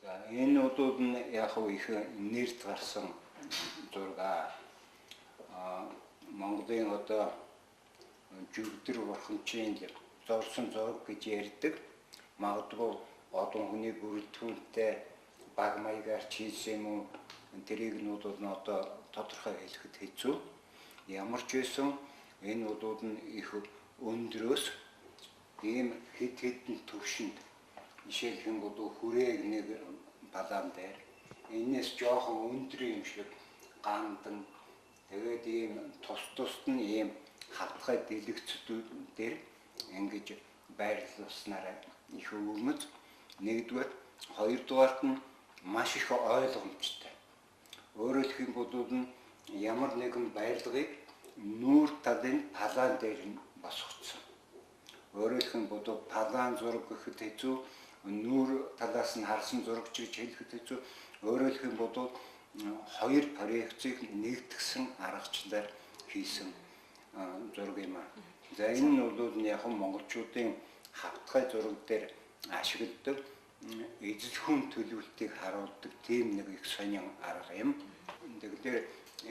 За, энэ удууд нь яг хав их нэрд гарсан зураг аа. Монголын одоо жүгдэр бурханчийн зурсан зураг гэж ярьдаг. Магадгүй олон хүний бүрэлдэхүүнтэй баг маягаар ч хийсэн юм уу? Тэрийг нь бол одоо тодорхой хэлэхэд хэцүү. Ямар ч байсан энэ удууд нь их өндрөөс ийм хэд хэдэн төвшөнд, жишээлх юм бол хүрээг нэг балаан дээр энэс жоохон өндөр юм шиг гандан, тэгээд ийм тус тусд нь ийм хавтгай дэлгэцүүд дээр ингэж байрлуулснараа их өвөрмөц. Нэгдүгээр, хоёрдугаарт нь маш их ойлгомжтой. Өөрөөр хэлэх юм бол ямар нэгэн барилгыг нүүр талын палаан дээр нь босгоцсон. Өөрөөр хэлэх юм бол палаан зураг гэхэд хэцүү, нүүр талаас нь харсан зураг ч гэж хэлэхэд хэцүү. Өөрөөр хэлэх юм бол хоёр проекцийг нэгтгсэн аргачлалаар хийсэн зураг юм аа. За, энэ нь бол яг монголчуудын хавтгай зураг дээр ашигладаг эзэлхэн төлөвлөлтийг харуулдаг тийм нэг их сонин арга юм. Тэгэхээр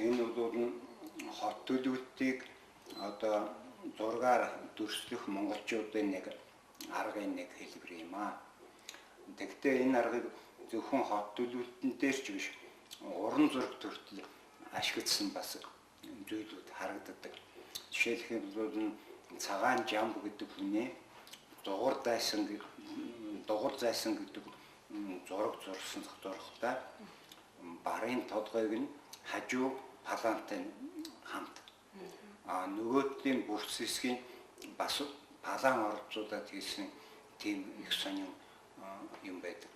энэ бол хот төлөвлөлтийг одоо зургаар дүрслэх монголчуудын нэг аргын нэг хэлбэр юм аа. Тэгэхдээ энэ аргыг зөвхөн хот төлөвлөлтөн дээр ч биш, уран зураг төртөл ашигласан бас зүйлүүд харагддаг. Жишээлх юм бол Цагаан Жамб гэдэг хүний дугуй зайсан гэдэг зураг зурсан зурагтай барын толгойг нь хажуу палантай хамт. А нөгөө талын бүрц хэсгийн бас палан оролцуулаад хийсэн тийм их сонин юм байдаг.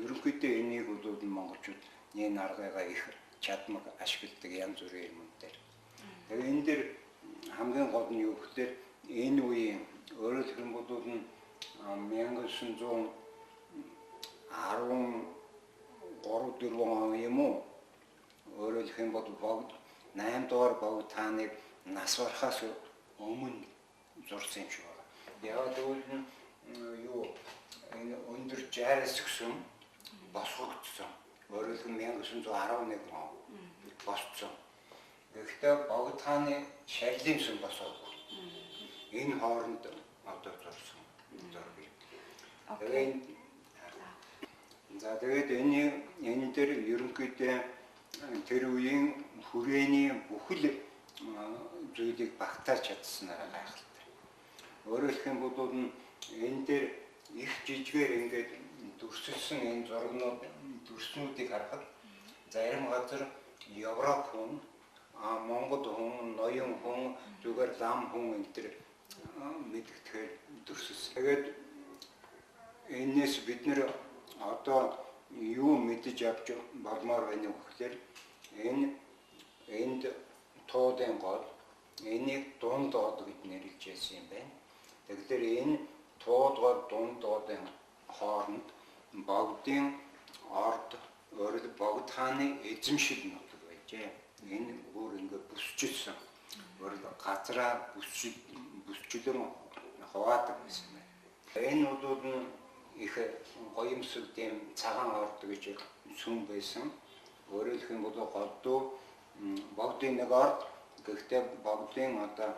Ерөнхийдөө энийг бол монголчууд энэ аргыгаа их чадмаг ашигладаг янз бүрийн юм дээр. Тэгээ энэ дээр хамгийн гол нь юу гэхээр энэ үеийн, өөрөөр хэлэх юм бол 1913 4 он юм уу? Өөрөөр хэлэх юм бол богд 8 дугаар богд хааныг нас барахаас өмнө зурсан юм шиг байна. Яг тэгвэл юу энэ өндөр 60-аас өгсөн босгогдсон. Өөрөөр хэлбэл 1911 он босцсон. Гэхдээ богд хааны шарлын сүм босоогүй. Энэ хооронд одоо зурсан зураг юм. Тэгээд за, тэгээд энэ дээр ерөнхийдөө тэр үеийн хүрээний бүхэл зүйлийг багтааж чадсанараа гайхалтай. Өөрөөр хэлэх юм бол энэ дээр их жижигээр ингээд дүрсэлсэн энэ зургнууд, дүрснүүдийг харахад зарим газар Европ хүн, Монгол хүн, ноён хүн, зүгээр лам хүн энэ төр мэдгэдэхээр дүрсэлсэн. Тэгээд энэс бид нэр одоо юу мэдэж авч болмоор байна вэ гэхээр энэ энд туудын гол, энийг дунд од гэж нэрлэж байсан юм байна. Тэгэхээр энэ тууд гол, дунд одын хооронд богдын орд, өөрөөр богд хааны эзэмшил нутаг байжээ. Энэ бүр ингээ бүсчилсэн. Өөрөөр газраа бүсчлэн хуваадаг байсан байна. Энэ удууд нь их гоёмсог тийм цагаан орд гэж сүм байсан. Өөрөөр хэлэх юм бол голдуу богдын нэг орд, гэхдээ богдын одоо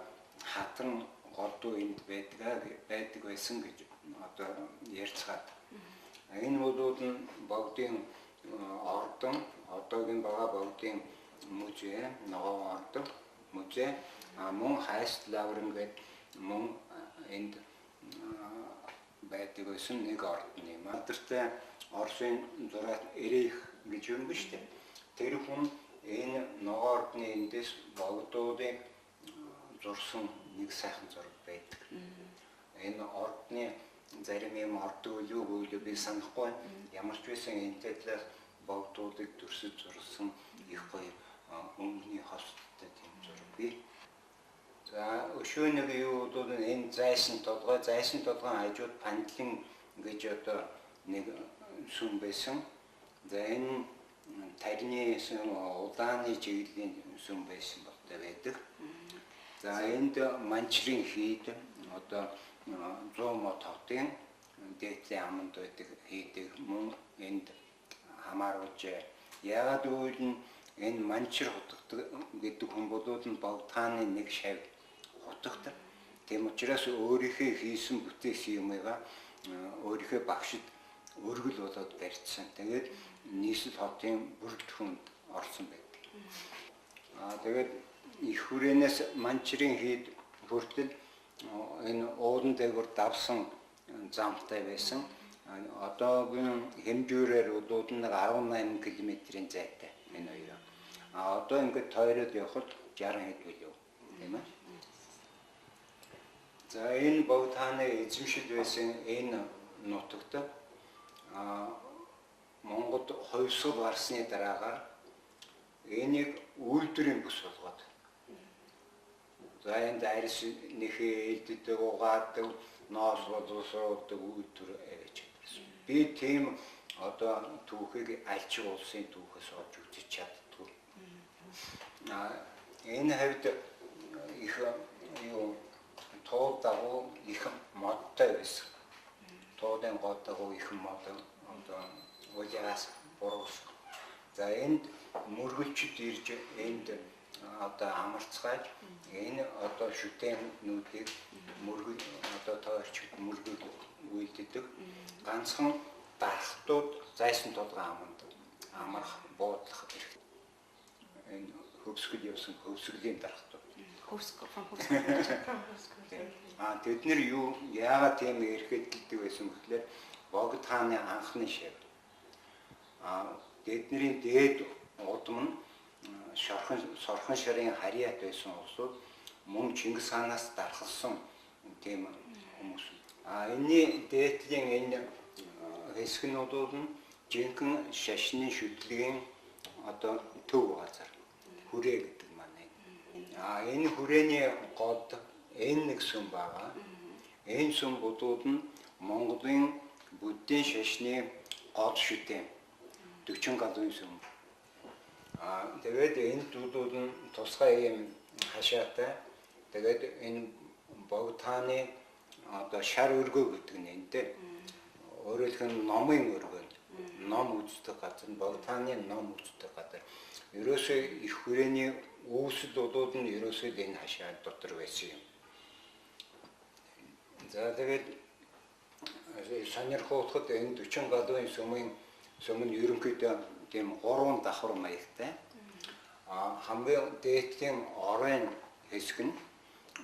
хатан голдуу энд байдаг байсан гэж одоо ярьцгаад. Энэ удууд нь богдын ордон, одоогийн байгаа богдын музей, ногоон ордон музей, мөн хайст лаврын гээд мөн энд байдаг байсан нэг ордон юм. Алдартай Оросын зураг Эрих гэж юм биш үү? Тэр хүн энэ ногоон ордны эндээс богдуудыг зурсан нэг сайхан зураг байдаг. Энэ ордны зарим юм ордог өлөө би санахгүй. Ямар ч байсан энэ талаас богдуудыг дүрсэж зурсан их гоё өнгөний хостой тийм зураг бий. За, өшөө нэг юу бол энэ зайсан толгой, зайсан толгойн хажууд пандлин гэж одоо нэг сүм байсан. За, энэ тарны сүм, улааны чиглэлийн сүм байсан болтой байдаг. За, энд Манчрын хийд одоо 100 мод хотын дээдлийн аманд байдаг хийдэг мөн энд хамааруулжээ. Яагаад гэвэл энэ Манчир хутагт гэдэг хүн болоод нь Богд хааны нэг шав хутагт. Тийм учраас өөрийнхөө хийсэн бүтээсэн юмыгаа өөрийнхөө багшид өргөл болоод барьчихсан. Тэгээд нийслэл хотын бүрэлдэхүүнд орсон байдаг. Тэгээд их хүрээнээс Манчирын хийд хүртэл энэ уулан дээгүүр давсан замтай байсан. Одоогийн хэмжүүрээр бол нэг 18 км-ийн зайтай энэ хоёр. Одоо ингээд тойроод явхад 60 хэд билүү, тийм ээ. За энэ Богд хааны эзэмшил байсан энэ нутагт Монголд хувьсгал гарсны дараагаар энийг үйлдвэрийн бүс болгоод за энд арьс нэхээ элддэг, угаадаг, ноос боловсруулдаг үйлдвэр аваач байсан. Би тийм одоо түүхийг альчиг улсын түүхээс олж үзэж чаддгүй. Энэ хавьд их юу туул дагуу их модтой байсан. Туулын гол дагуу их мод одоо улиас буруус. За энд мөргөлчд ирж энд одоо амарцгааж энэ одоо шүтээнүүдийг мөргөл одоо тойрчд мөргөл үйлддэг. Ганцхан дархтууд зайсан тулгын аманд амрах буудлах эрх. Энэ хөвсгөл явсан хөвсгөлийн дархтууд. Хөвсгөл from хөвсгөл. Тэд нэр юу яагаад тийм эрхэдэлдэг байсан бэхлээр Богд хааны анхны шав. Тэдний дээд удам нь сорхон шарын харьяат байсан улсууд мөн Чингис хаанаас дархалсан тийм хүмүүс. Энэний дээдлийн энэ хэсэг нь бол жинхэнэ шашны шүтлгийн одоо төв газар хүрээ гэдэг маань. Энэ хүрээний голд энэ нэг сүм байгаа. Энэ сүм будууд нь Монголын буддийн шашны гол шүтээн 40 галуун сүм. Тэгээд энэ зүйлүүд нь тусгай юм хашаатай. Тэгээд энэ Богд хааны одоо шар өргөө гэдэг нь энэ дээ. Өөрөөр хэлбэл номын өргөө. Ном үздэг газар, Богд хааны ном үздэг газар. Ерөөсөө их хүрээний үүсэл болоод нь ерөөсөө л энэ хашаа дотор байсан юм. За тэгээд сонирхолтой энэ 40 галуун сүмийн сүм нь ерөнхийдөө тийм гурван давхар маягтай. Хамгийн дээдлийн оройн хэсэг нь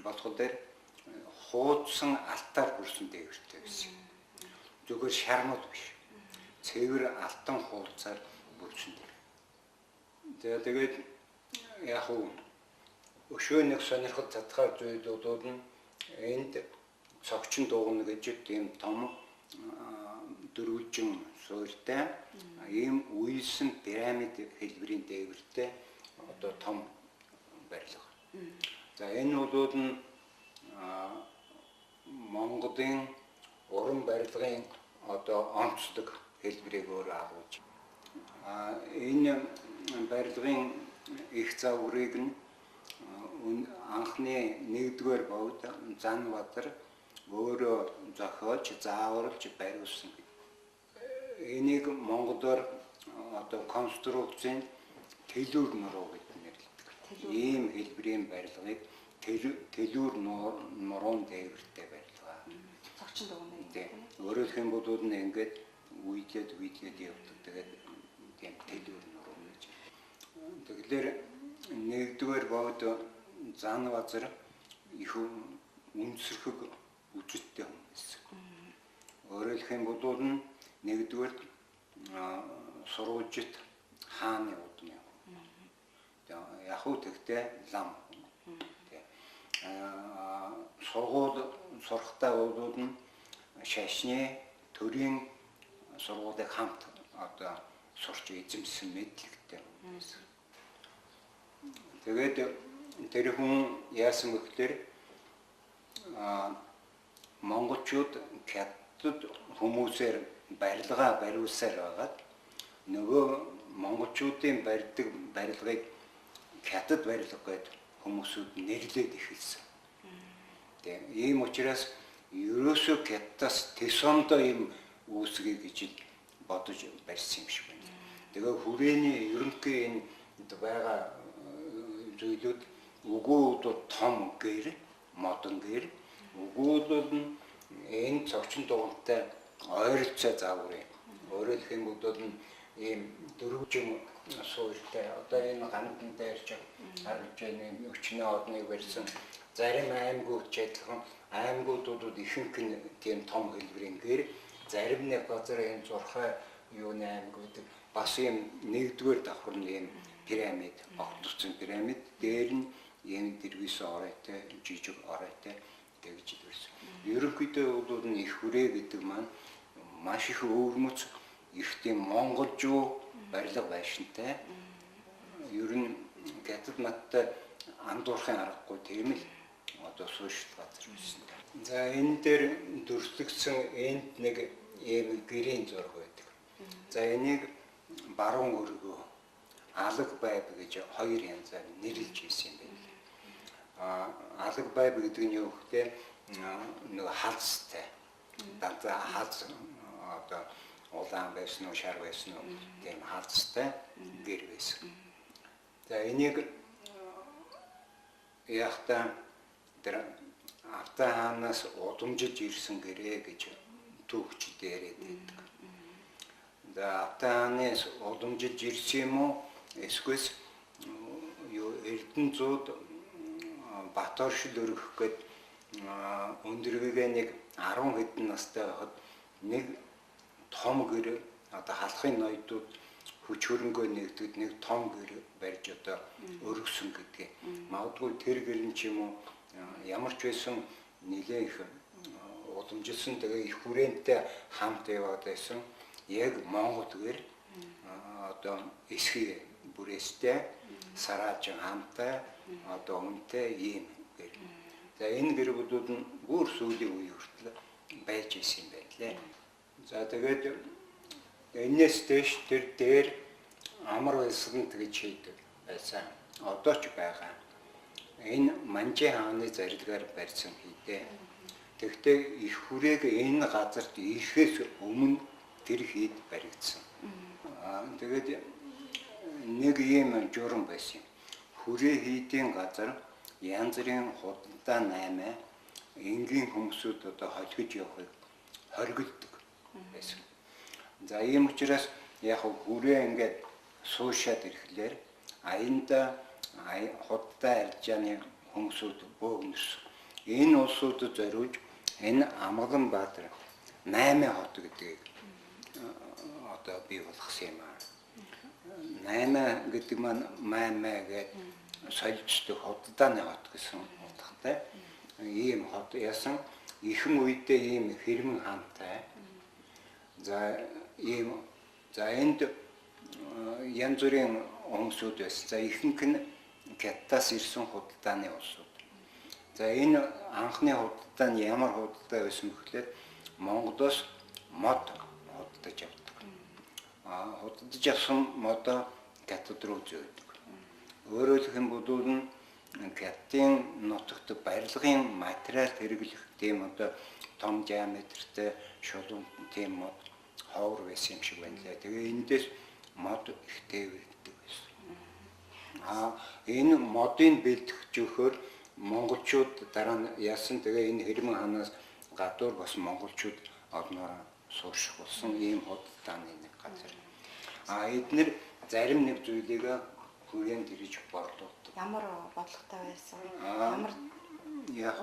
болохоор дээр хуудсан алтаар бүрсэн дээвэртэй байсан. Зүгээр шармууд биш. Цэвэр алтан хуудсаар бүрсэн дээвэр. Тэгээд яг уу өшөө нэг сонирхол татгаар зүйлүүд нь энд цогчин дуугна гэж тийм том дөрвөлжин суурьтай ийм үесэн пирамид хэлбэрийн дээвэртэй одоо том барилга. За энэ бол нь Монголын уран барилгын одоо онцлог хэлбэрийг өөр агуулж. Энэ барилгын их загварыг нь анхны нэгдүгээр богд Занбадар өөрөө зохиолж, зааварлаж бариулсан гэдэг. Энийг монголоор одоо конструкцийн төлөөр нуруу гэж нэрлэдэг. Ийм хэлбэрийн барилгыг төлөөр нуруун дээвэртэй барилга. Цогчин дугуйн тийм. Өөрөөр хэлбэл нь ингээд үедлээд үедлээд явдаг. Тэгээд тийм төлөөр нуруу гэж. Тэгэхээр нэгдүгээр богд Занбазар их үнсэрхэг үжиттэй хүн байсан. Өөрөөр хэлбэл нь нэгдүгээр сурвалжит хааны удам юм. Яг уу тэгтээ лам. Сургууль сурахтаа болоод нь шашны төрийн сургуулийг хамт одоо сурч эзэмшсэн мэдлэгтэй байсан. Тэгээд тэр хүн яасан бэ гэхээр монголчууд хятад хүмүүсээр барилгаа бариулсаар байгаад нөгөө монголчуудын барьдаг барилгыг хятад барилга гээд хүмүүсүүд нэрлээд эхэлсэн. Тийм ийм учраас Ерөөсөө Хятадаас Тэсондоо юм үүсгэе гэж бодож барьсан юм шиг байна. Тэгээ хүрээний ерөнхий энэ байгаа зүйлүүд үгүй бол том гэр, модон гэр, үгүй бол энэ цогчин дугантай ойролцоо зааврын. Өөрөөр хэлэх юм бол ийм дөрвжин суурьтай одоо энэ гандан дээр ч харагдж байна өчнөө одныг барьсан зарим аймагуд ч адилхан аймагуудууд ихэнх нь тийм том хэлбэрийн гэр, зарим нэг газар энэ зурхай юуны аймаг гэдэг бас ийм нэгдүгээр давхар нь ийм пирамид, огтлцсон пирамид, дээр нь ийм дэрвис оройтой, жижиг оройтой тэгж барьсан. Ерөнхийдөө бол нь их хүрээ гэдэг маань маш их өвөрмөц, их тийм монголжуу барилга байшинтай. Ер нь Хятад мадтай андуурахын аргагүй тийм л одоо суурьшил газар байсан. За энэ дээр дүрслэгдсэн энд нэг ийм гэрийн зураг байдаг. За энийг баруун өргөө алаг байв гэж хоёр янзаар нэрлэж ирсэн юм байна. Алаг байв гэдэг нь юу гэхээр нэг халзтай. Дандаа халз одоо улаан байсан уу, шар байсан уу тийм халзтай гэр байсан. За энийг яхта тэр Автай хаанаас удамжиж ирсэн гэрээ гэж түүхчид яриад байдаг. За Автай хаанаас удамжиж ирсэн юм уу? Эсвэл юу Эрдэнэ зууд Баторшил өргөх гээд өндөргөгээ нэг 10 хэдэн настай байхад нэг том гэр одоо халахын ноёдууд хүч хөрөнгөө нэгдэд нэг том гэр барьж одоо өргөсөн гэдгийг. Магадгүй тэр гэр нь ч юм уу ямар ч байсан нэлээ их удамжилсан, тэгээ их хүрээнтэй хамт яваад байсан. Яг Монгол гэр одоо эсхий бүрээстэй сараажин хамтай одоо үнэтэй ийм гэр. За энэ гэрүүдүүд нь бүр сүүлийн үе хүртэл байж исэн юм байна лээ. За тэгээд энэс дээш тэр дээр амар баясгалант гэж хийдэг байсан. Одоо ч байгаа. Энэ Манжин хааны зарилгаар барьсан хийдэ. Тэгэхдээ их хүрээг энэ газарт ирэхээс өмнө тэр хийд баригдсан. Тэгээд нэг ийм журам байсан юм. Хүрээ хийдийн газар янз бүрийн худалдаа наймаа энгийн хүмүүсүүд одоо холхиж явахыг хоригддог байсан. За ийм учраас яг хүрээ ингээд суушаад ирэхлээр аянда худалдаа арилжааны хүмүүсүүд бөөгнөрсөн. Энэ улсуудад зориулж энэ Амгалан Баатар 8 хот гэдгийг одоо бий болгосон юм аа. 8 гэдэг маань маймаа гэдэг солилцдог худалдааны хот гэсэн утгатай. Ийм хот ясан ихэн үедээ ийм хэрмэн хаантай. За ийм за энд янз бүрийн хүмүүсүүд байсан. За ихэнх нь Хятадаас ирсэн худалдааны улсууд. За энэ анхны худалдаа нь ямар худалдаа байсан бэхлээр Монголоос мод худалдаж авдаг. Худалдаж авсан модоо Хятад руу зөөдөг. Өөрөөр хэлэх юм бол Хятадын нутагт барилгын материал хэрэглэх тийм одоо том диаметртэй шулуун тийм мод ховор байсан юм шиг байна лээ. Тэгээ эндээс мод их тээвэрлэдэг байсан. Энэ модыг бэлтгэж өгөхөөр монголчууд дараа нь яасан. Тэгээ энэ хэрмэн хаанаас гадуур бас монголчууд олноороо суурших болсон ийм худалдааны нэг газар. Эднэр зарим нэг зүйлийг хүрээнд ирж борлуулдаг. Ямар бодлоготой байсан? Ямар яг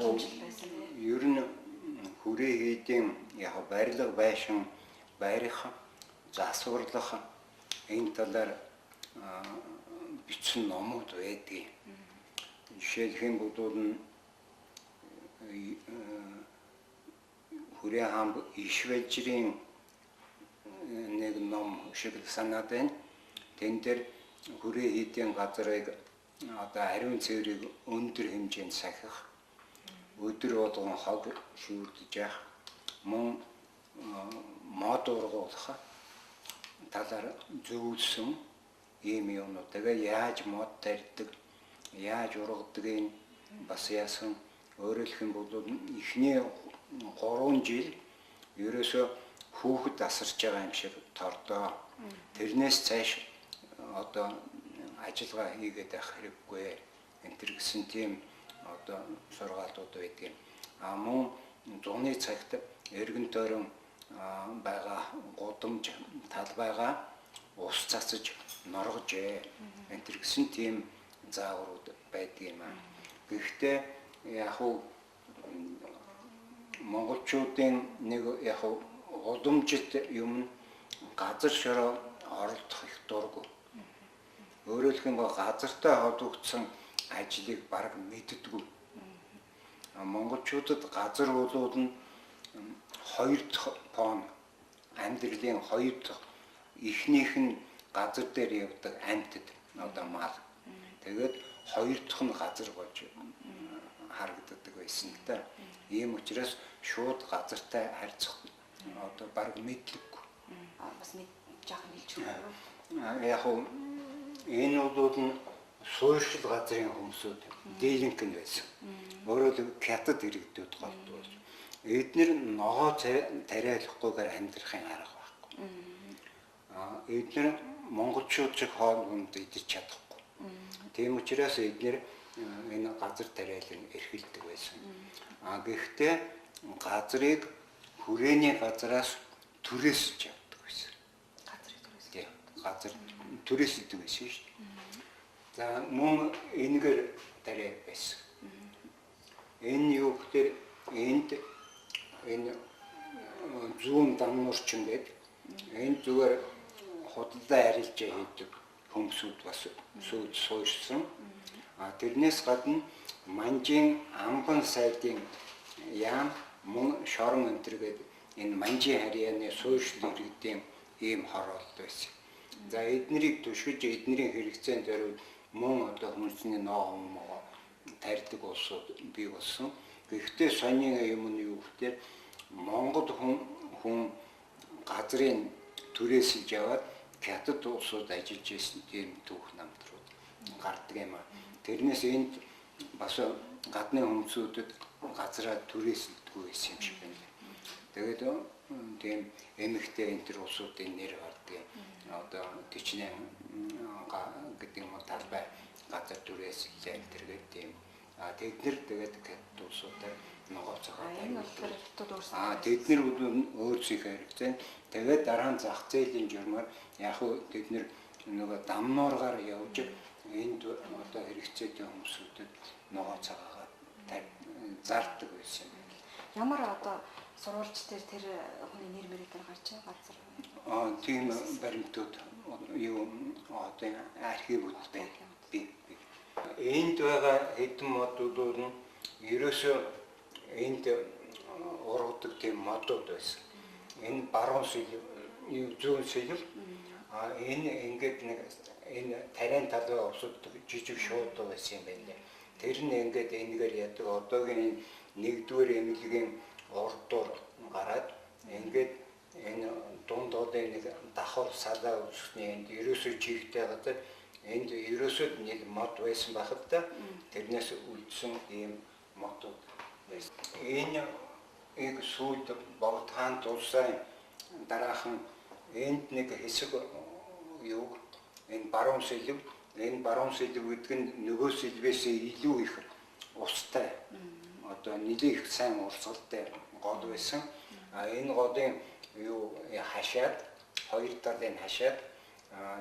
ер нь хүрээ хийдийн яг барилга байшин барих, засварлах энэ талаар бичсэн номууд байдаг. Жишээлх юм бол хүрээ хаан Ишвэлжрийн нэг ном шиг санаад байна. Тэн дээр хүрээ хийдийн газрыг одоо ариун цэврийг өндөр хэмжээнд сахих, өдөр болгон хог шүүрдэж явах, мөн мод ургуулах талаар зөвлөсөн ийм юмнууд. Тэгээ яаж мод тарьдаг, яаж ургадгийг бас яасан. Өөрөөр хэлэх юм бол эхний 3 жил ерөөсөө хүүхэд асарч байгаа юм шиг тордоо. Тэрнээс цааш одоо ажиллагаа хийгээд байх хэрэггүй энэ төр гэсэн тийм одоо сургаалууд байдаг юм. А мөн зуны цагт эргэн тойрон байгаа гудамж талбайгаа ус цацаж норгожээ энэ төр гэсэн тийм зааврууд байдаг юм аа. Гэхдээ яг уу монголчуудын нэг яг удамжит юм нь газар шороо оролдох их дургу. Өөрөөр хэлбэл газартай холбогдсон ажлыг бараг мэддэггүй. Монголчуудад газар улууд нь хоёр дахь фон, амьдралын хоёр дахь, эхнийх нь газар дээр явдаг амьтад, одоо мал. Тэгээд хоёр дахь нь газар болж харагддаг байсан л да. Ийм учраас шууд газартай харьцах одоо бараг мэдлэггүй. Бас мэд жоохон хэлж өгөх үү? Яг уу энэ бол нь суурьшил газрын хүмүүсүүд дийлэнх нь байсан. Өөрөөр хэлбэл хятад иргэдүүд голдуу байсан. Эднэр ногоо тариалахгүйгээр амьдрахын арга байхгүй. Эднэр монголчууд шиг хоол хүнд идэж чадахгүй. Тийм учраас эднэр энэ газар тариалан эрхэлдэг байсан. Гэхдээ газрыг хүрээний газраас түрээсэж явдаг байсан. Газрыг түрээсэж. Тийм. Газар түрээсэлдэг байсан шүү дээ. За мөн энэгээр тариа байсан. Энэ юу гэхээр энд энэ зүүн дамнуурчин гээд энэ зүгээр худалдаа арилжаа хийдэг хүмүүсүүд бас сүйд суурьсан. Тэрнээс гадна Манжийн амбан сайдын яам мөн шорон өнтер гээд энэ Манжийн харьяаны суурьшил иргэдийн ийм хороолт байсан. За эднэрийг түшгэж эднэрийн хэрэгцээнд зориуд мөн одоо хүмүүсний ногоон могоо тарьдаг улсууд бий болсон. Гэхдээ сонин юм нь юу гэхээр Монгол хүн газрын түрээсэлж яваад хятад улсууд ажиллаж байсан тийм түүх намтрууд гардаг юм аа. Тэрнээс энд бас гадны хүмүүсүүдэд газраа түрээсэлдэггүй байсан юм шиг байна. Тэгээд тийм эмэгтэй энэ төр улсуудын нэр гардаг. Одоо Тэчнэн гэдэг юм уу талбай газар түрээсэллээ энэ төр гэдэг тийм. Тэд нэр тэгээд хятад улсуудаар ногоо цогоо Энэ болохоор хятад өөрсдөө. Тэд нэр өөр зүйн хэрэгцээ. Тэгээд дараа нь зах зээлийн журмаар яг хөө тэд нэр нөгөө дамнуургаар явж энд одоо хэрэгцээтэй хүмүүсүүдэд ногоо цагаагаа зардаг байсан юм. Ямар одоо сурвалж дээр тэр хүний нэр мэрэг дээр гарч байгаа газар? Тийм баримтууд юу одоо архивууд бай. Би. Энд байгаа хэдэн модууд нь ерөөсөө энд ургадаг тийм модууд байсан. Энэ баруун сэлэв, зүүн сэлэв. Энэ ингээд нэг энэ тариан талбай усуддаг жижиг шуудуу байсан юм байна лээ. Тэр нь ингээд энэгээр яадаг. Одоогийн нэгдүгээр эмнэлгийн урдуур гараад ингээд энэ дунд одын нэг давхар салаа үсгний энд ерөөсөө чигтэй газар энд ерөөсөө нэг мод байсан байх л да. Тэрнээс үлдсэн ийм модууд байсан. Энэ ийг сүйд Богд хаан тулсан дараахан энд нэг хэсэг юуг энэ баруун сэлэв, энэ баруун сэлэв гэдэг нь нөгөө сэлвээс илүү их устай. Одоо нэлээд их сайн урсгалтай гол байсан. Энэ голын юу хашаад хоёр талыг хашаад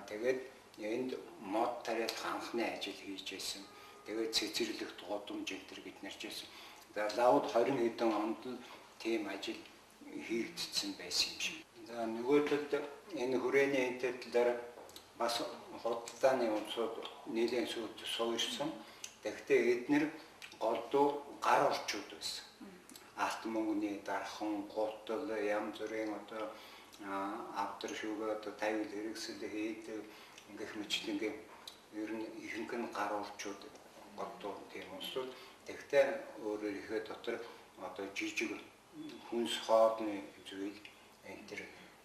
тэгээд энд мод тариалах анхны ажил хийж байсан. Тэгээд цэцэрлэгт гудамж энэ төр бид нарч байсан. За лавд 20 хэдэн онд тийм ажил хийгдсэн байсан юм шиг. За нөгөө талд энэ хүрээний энэ талаар бас худалдааны улсууд нийлэн сүйд суурьсан. Тэгэхдээ эднэр голдуу гар орчууд байсан. Алт мөнгөний дархан, гутал, янз бүрийн одоо авдар шүүгээ одоо тавил хэрэгсэл хийдэг гэх мэтлэнгийн ер нь ихэнх нь гар орчууд голдуу тийм улсууд. Тэгэхдээ өөрөөр ихээ дотор одоо жижиг хүнс хоолны зүйл энэ төр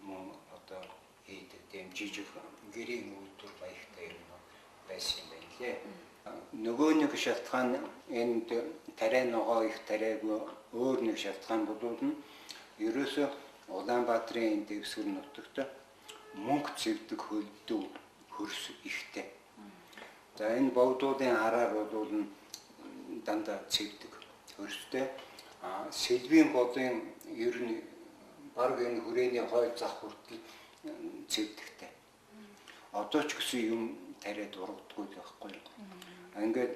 мөн одоо хийдэг тийм жижиг гэрийн үйлдвэр маягтай юм байсан юм байна лээ. Нөгөө нэг шалтгаан энд тариа ногоо их тариагүй өөр нэг шалтгаан болов нь ерөөсөө Улаанбаатарын энэ дэвсгэр нутагт мөнгө зэвдэг хөлдөв хөрс ихтэй. За энэ богдуудын араар бол дандаа цэвдэг хөрстэй. А сэлвийн голын ер нь баг энэ хүрээний хой зах хүртэл цэвдэгтэй. Одоо ч гэсэн юм тариад ургадгүй л байхгүй. Ингээд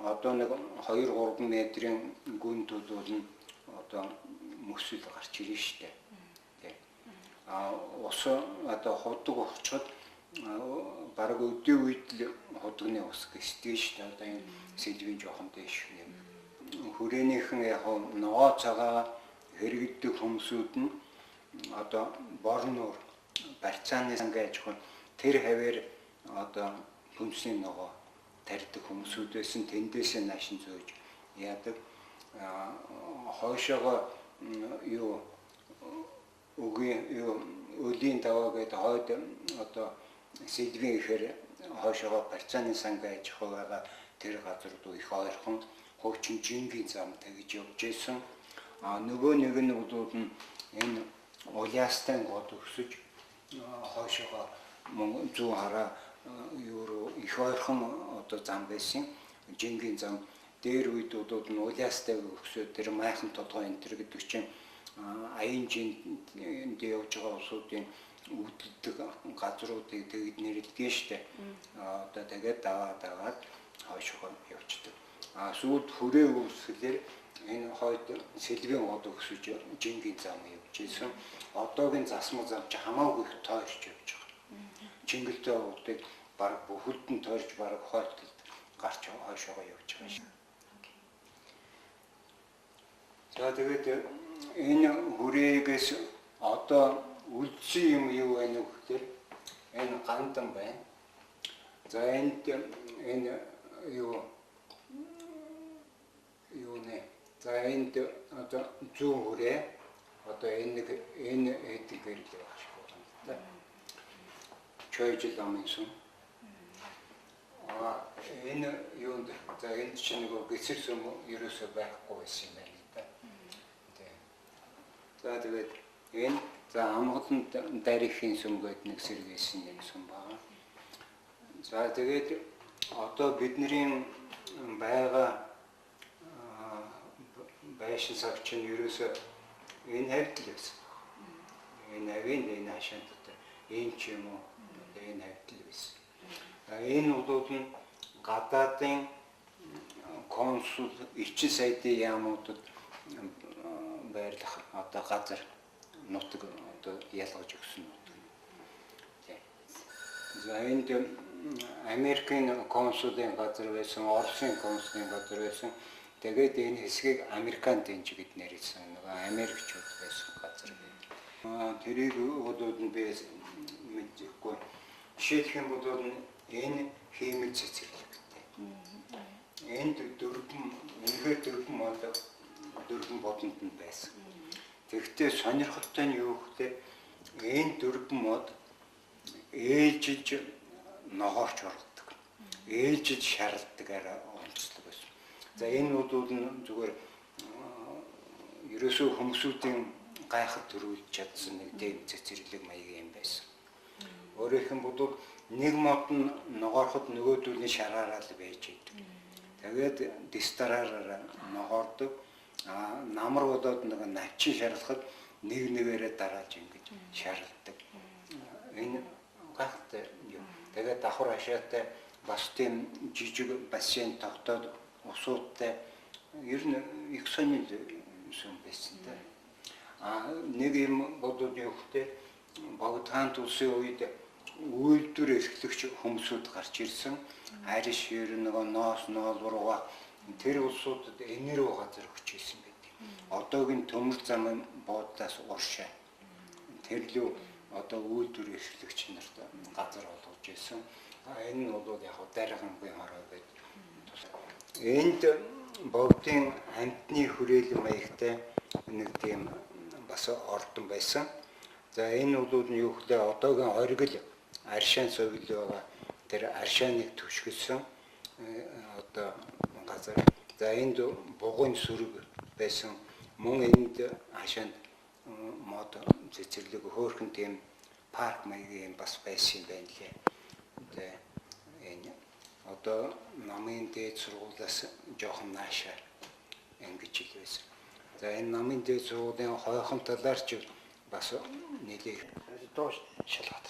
одоо нэг 2 3 метрийн гүнд бол нь одоо мөсөл гарч ирнэ штэ. Тэ. А ус одоо худаг ухчаад бараг өдөө үед л худагны ус гэсдэг штэ. Одоо энэ сэлвийн жоохон дээш юм. Хүрээнийхэн яг ногоо цагаа хэрэгддэг хүмүүсүүд нь одоо борнуур барьцааны сангийн аж ахуй тэр хавээр одоо хүнсний ногоо тарьдаг хүмүүсүүд байсан, тэндээсээ наашин зөөж яадаг. Хойшоогоо юу өгийн юу өлийн даваа гэдэг хойд одоо сэлвийн ихээр хойшоогоо барьцааны сангийн аж ахуй байгаа тэр газар руу их ойрхон хуучин жингийн зам тэгж явж исэн. А нөгөө нэг нь бол энэ Улаастай гол өсөж хойшоогоо мөн зүүн хараа юу руу их ойрхон одоо зам байсан. Жингийн зам дээр үед бол нь Улаастай өсөөд тэр майхан толгой энэ төр гэдэг чинь аян жинд явж байгаа улсуудын үүдэлдэг газруудыг тэгэд нэрлэдэг штэ. Одоо тэгээд даваа даваад хойшоогоо явждаг. А сүүлд хүрээ үүсгэлээр энэ хойд сэлвийн гол өсөж жингийн зам явж исэн. Одоогийн засмаг зам чи хамаагүй их тойрч явж байгаа. Чингэлтэй овдыг баг бүхэлд нь тойрч баг хойд талд гарч хойшоогоо явж байгаа шин. За тэгээд энэ хүрээгээс одоо үлдсэн юм юу байна вэ гэхээр энэ гандан байна. За энд энэ юу юу нэ. За энд одоо зүүн хүрээ одоо энэ нэг энэ хэдэн гэрэл байх шиг байна л да. Чойжил ламын сүм. А энэ юунд за энд чинь нөгөө гэсэр сүм ерөөсөө байхгүй байсан юм байна л да. Тэ. За тэгээд энэ за амгалан дарихийн сүм гэдэг нэг сэргээсэн нэг сүм байгаа. За тэгээд одоо бидний байгаа байшин сагч нь ерөөсөө энэ хавьд л байсан. Энэ хавийн энэ хашаанд одоо энэ ч юм уу одоо энэ хавьд л байсан. Энэ бол нь гадаадын консул элчин сайдын яамуудад байрлах одоо газар нутаг одоо ялгаж өгсөн нутаг. За энд Америкийн консулын газар байсан, Оросын консулын газар байсан. Тэгээд энэ хэсгийг Американ дэнж гэд нэрлэсэн. Нөгөө Америкчууд байсан газар гэдэг. Тэрийг бодоод нь би мэдэхгүй. Жишээлх юм бол энэ хиймэл цэцэрлэгтэй. Энд дөрвөн, үнэхээр дөрвөн мод дөрвөн бодонд нь байсан. Тэгэхдээ сонирхолтой нь юу гэхээр энэ дөрвөн мод ээлжиж ногоорч ордог. Ээлжиж шаралдаг арай онцлог байсан. За энэ бол нь зүгээр ерөөсөө хүмүүсүүдийн гайхал төрүүлж чадсан нэг дэм цэцэрлэг маягийн юм байсан. Өөрөөх юм бол нэг мод нь ногоороход нөгөөдөл нь шараараа л байж идэг. Тэгээд дистараараа ногоордог. А намар болоод нэг навчин шарлахад нэг нэгээрээ дараалж ингэж шаралдаг. Энэ гайхалтай юм. Тэгээд давхар хашаатай бас тийм жижиг бассейн тогтоод усуудтай ер нь их сонин юм байсан та. А нэг юм бодод юу гэхээр Богдхан улсын үед үйлдвэр эрхлэгч хүмүүсүүд гарч ирсэн. Ариш ер нь нөгөө ноос ноолрууга тэр улсуудад энэ рүү газар өгч ирсэн байдаг. Одоогийн төмөр замын буудлаас уршаа. Тэр лүү одоо үйлдвэр эрхлэгч нарт газар олгож ирсэн. Энэ нь бол яг даргангийн хороо гэдэг. Энд богдын амьтны хүрээлэн маягтай нэг тийм бас ордон байсан. За энэ бол нь юу гэхлээр одоогийн оргил аршаан совил байгаа тэр аршааныг түшгэлсэн. одоо газар. За энд бугын сүрэг байсан. Мөн энд хашаанд мод цэцэрлэг хөөрхөн тийм парк маягийн бас байсан юм байна лээ. Тэгээ энэ одоо намын дээд сургуулиас жоохон наашаа ингэж л байсан. За энэ намын дээд сургуулийн хойхон талаар ч бас нэлээ доош шалгаад.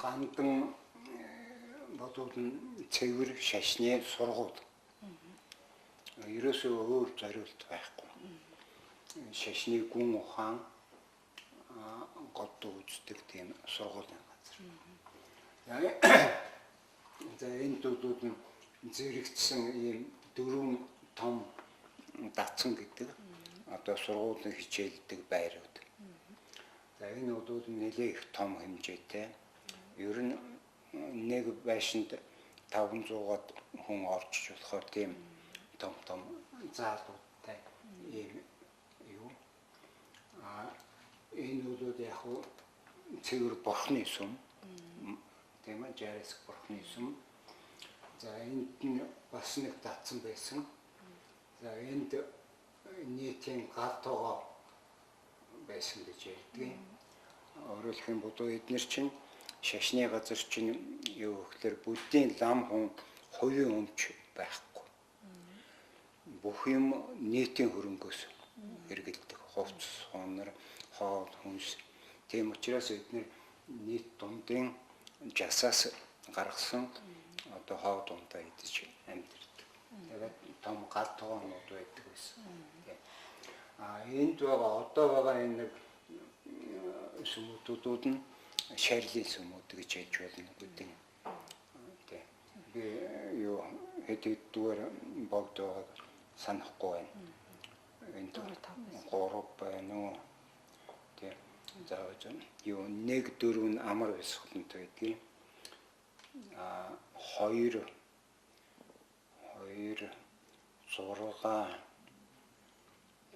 Гандан бодвол цэвэр шашны сургууль. Ерөөсөө өөр зориулт байхгүй. Шашны гүн ухаан годдуу үздэг тийм сургуулийн газар. За энэ дүүдүүд нь зэрэгцсэн ийм дөрвөн том датсан гэдэг одоо сургуулийн хичээлдэг байрууд. За энэ удууд нэлээ их том хэмжээтэй. Ер нь нэг байшинд 500-аад хүн орчиж болохоор тийм том том заалуудтай ийм юу. Энэ удууд яг цэвэр бурхны сүм. Тийм ээ, 60 бурхны сүм. За энд нь бас нэг татсан байсан. За энд нийтийн гал тогоо байсан гэж ярьдаг. Өөрөөр хэлэх юм бол эднэр чинь шашны газар чинь юу гэхээр буддийн лам хүн хувийн өмч байхгүй. Бүх юм нийтийн хөрөнгөөс хэрэгэлдэг. Хувцас, хонор, хоол, хүнс. Тийм учраас эднэр нийт дундын жасаас гаргасан одоо хоо дундаа идэж амьдардаг. Тэгээд том гал тогоонууд байдаг байсан. Энд байгаа одоо байгаа энэ нэг сүмүүдүүд нь шарилын сүмүүд гэж хэлж болно гэдэг. Тэ. Би юу хэд хэддүгээр богд байгааг санахгүй байна. Энд 3 байна уу? Тэ. За юу 1 4 нь амар бясалгалантай байдгийг. 2 2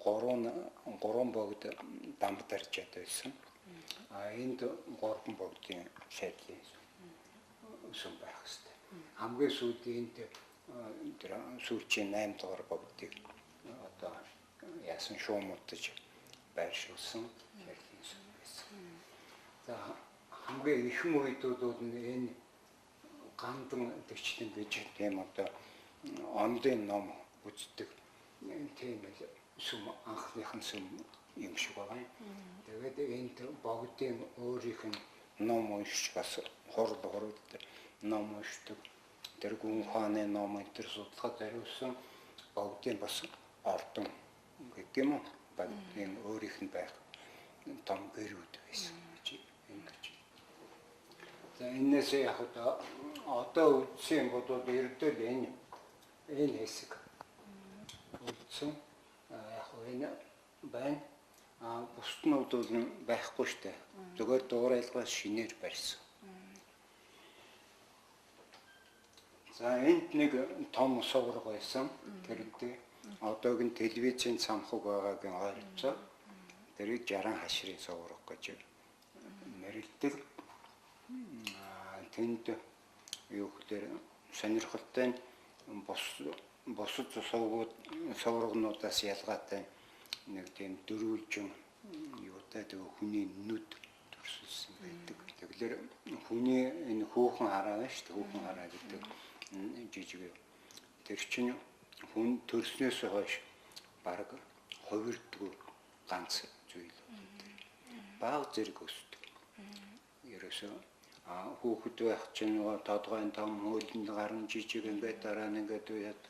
6 3 богд дамбдарчаад байсан. Энд 3 богдын шарилын сүм байх хэвээр. Хамгийн сүүлд энд тэр сүүлчийн 8 дугаар богдыг одоо яасан шуумуудаж байршуулсан шарилын сүм байсан. За хамгийн ихэн үед нь энэ гандан төвчлэн гэж тийм одоо ондын ном үздэг тийм л сүм анхныхан сүм юм шиг байгаа юм. Тэгээд энд богдын өөрийнх нь ном уншиж бас хурд ном уншдаг. Тэр гүн хааны ном энэ төр судалгаа зориулсан богдын бас ордон гэдэг юм уу? Богдын өөрийнх нь байх том гэрүүд байсан гэж ингэж. За энэс яг одоо үдсэн бодвол ердөө энэ хэсэг үдсэн яг энэ байна. Бусд нь бол байхгүй штэ. Зүгээр дуурайлгаас шинээр барьсан. За энд нэг том сувраг байсан. Тэрнтэй одоогийн телевизийн цамхаг байгаагийн ойролцоо. Тэрийг 60 хашрын сувраг гэж нэрлэдэг. Тэнд юу гэхээр сонирхолтой нь бусад суврагнуудаас ялгаатай нэг тийм дөрвөлжин юутай тэг хүний нүд төрсөлсөн байдаг. Тэгэхээр хүний энэ хөөхөн хараа байна шүү дээ. Хөөхөн хараа гэдэг жижиг. Тэр чинь хүн төрснөөс хойш бараг хувирдгүй ганц зүйл. Баг зэрэг өсдөг. Ерөөсөө хүүхэд байх чинь нөгөө тодгойн том хөлөнд гарan жижиг ингээд дараа нь ингээд яад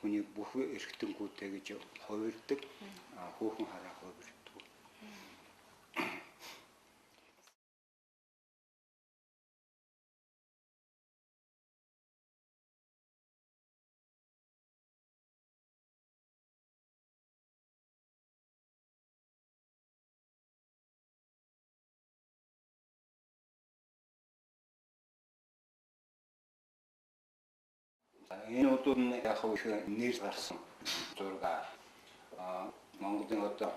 хүний бүх эрхтэнгүүтэй гэж хувирдаг. Хөөхөн хараа хувирдаг. Энэ удууд нь яг их нэр гарсан зураг. Монголын одоо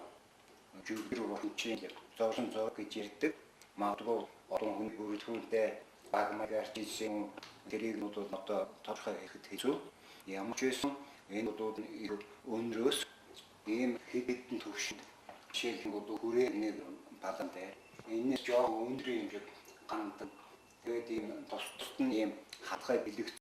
жүгэр бурханчийн зоолон зоо гэж ярьдаг. Магадгүй олон хүн бүрэлдэхүүнтэй Баг маягаар хийсэн тэрийг нь бол одоо тодорхой хийхэд хэцүү. Ямар ч байсан энэ бол өндрөөс ийм хэд хэдэн төвшөнд жишээлбэл хүрээ нэг балан дээр энэс жоохон өндөр юм шиг гандан. Тэгээд ийм тус тусд нь ийм хатгай бэлэгцэн